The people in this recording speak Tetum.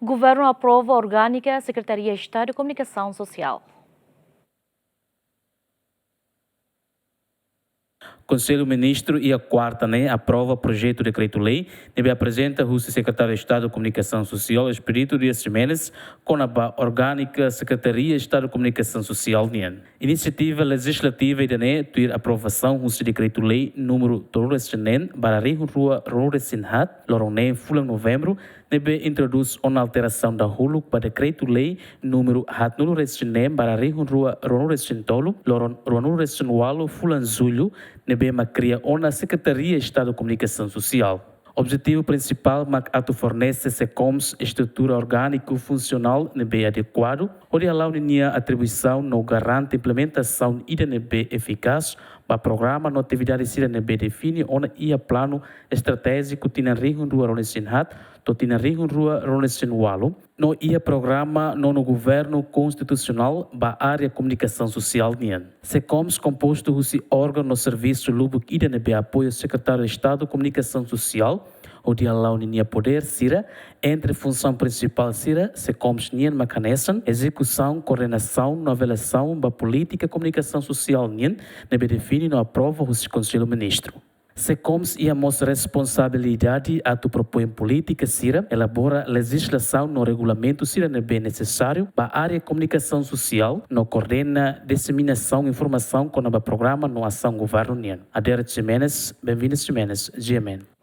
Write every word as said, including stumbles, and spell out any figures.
Governu aprova orgánika Sekretaria Estadu Komunikasaun Sosiál. Konsellu Ministru iha kuarta ne'e aprova projetu dekretu-lei ne'ebé aprezenta husi Sekretáriu Estadu Komunikasaun Sosiál Expedito Dias Ximenes kona-ba orgánika Sekretaria Estadu Komunikasaun Sosiál nian. Inisiativa lejizlativa ida-ne'e tuir aprovasaun husi dekretu-lei númeru tolu resin neen barra rihun rua ruanulu resin haat, loron neen fulan Novembru, ne'ebé introdús ona alterasaun dahuluk ba dekretu-lei númeru haatnulu resin neen barra rihun rua ruanulu resin tolu, loron ruanulu resin ualu fulan Jullu, ne'ebé mak kria ona Sekretaria Estadu Komunikasaun Sosiál. Objetivu prinsipál mak atu fornese SEKOMS estrutura orgániku funsionál ne'ebé adekuadu, hodi hala'o ninia atribuisaun no garante implementasaun ida ne'ebé efikás ba programa no atividade sira ne'ebé define ona iha planu estratéjiku tinan rihun rua ruanulu resin haat to'o tinan rihun rua ruanulu resin ualu, no iha programa nonu governu konstitusionál ba área komunikasaun sosiál nian. SEKOMS kompostu husi órgaun no servisu lubuk ida ne'ebé apoia Sekretáriu Estadu Komunikasaun Sosiál, hodi hala'o ninia podér sira. Entre funsaun prinsipál sira, SEKOMS nian mak hanesan ezekusaun, koordenasaun no avaliasaun ba polítika komunikasaun sosiál nian ne'ebé define no aprova husi Konsellu Ministru. SEKOMS iha mós responsabilidade atu propoin polítika sira, elabora lejizlasaun no regulamentu sira ne'ebé nesesáriu ba área komunikasaun sosiál no koordena diseminasaun informasaun kona-ba programa no asaun governu nian. Adérito Ximenes, Benvinda Ximenes, G M N.